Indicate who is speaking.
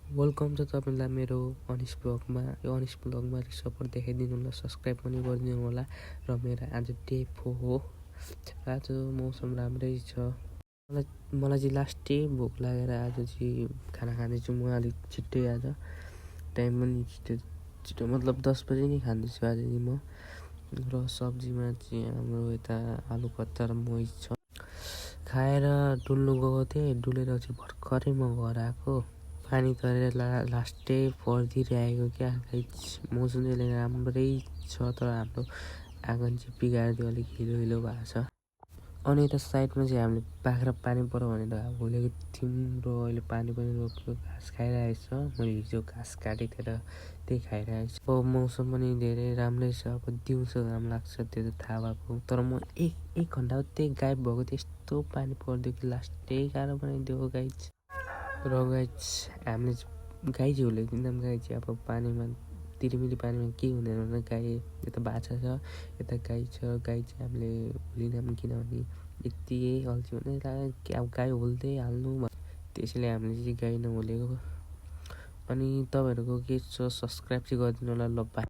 Speaker 1: Welcome छ तपाईँलाई मेरो अनिस ब्लगमा। यो अनिस ब्लगमा सपोर्ट देखाइदिनु होला, सब्सक्राइब पनि गरिदिनु होला। र मेरो आज डे 4 हो। आज मौसम राम्रै छ। मलाई चाहिँ लास्टै भोक लागेर आज चाहिँ खाना खाँदैछु म अलिक छिट्टै। आज टाइम पनि छिटो मतलब 10 बजे नै खाँदैछु आज चाहिँ म। र सब्जीमा चाहिँ हाम्रो यता आलु पत्ता र मही छ। खाएर डुल्नु गएको थिएँ, डुलेर चाहिँ भर्खरै म घर आएको। पानी तरेर लास्टै परिदिइरहेको क्या। मौसम चाहिँ राम्रै छ, तर हाम्रो आँगन चाहिँ बिगारिदियो, अलिक हिलो भएको छ। अनि यता साइडमा चाहिँ हामीले बाख्रा पानी पऱ्यो भनेर भुलेको थियौँ र अहिले पानी पनि रोक्यो। घाँस खाइरहेको छ। मैले हिजो घाँस काटेको थिएँ र त्यही खाइरहेको छु। अब मौसम पनि धेरै राम्रै छ। अब दिउँसो घाम लाग्छ त्यो त थाहा भएको, तर म एक घन्टा त्यही गायब भएको थियो। यस्तो पानी परिदियो कि लास्टै गाह्रो बनाइदियो गाइज। र गाइज हामीले गाई चाहिँ हुलेकिन गाई चाहिँ अब पानीमा तिरिमिरी पानीमा के हुँदैन भने गाई यता बाछा छ, यता गाई छ। गाई चाहिँ हामीले हुलिनौँ किनभने यति अल्छी हुने अब गाई हुल्दै हाल्नु, त्यसैले हामीले चाहिँ गाई नहुलेको। अनि तपाईँहरूको के छ सब्सक्राइब चाहिँ गरिदिनु होला। ल बाई।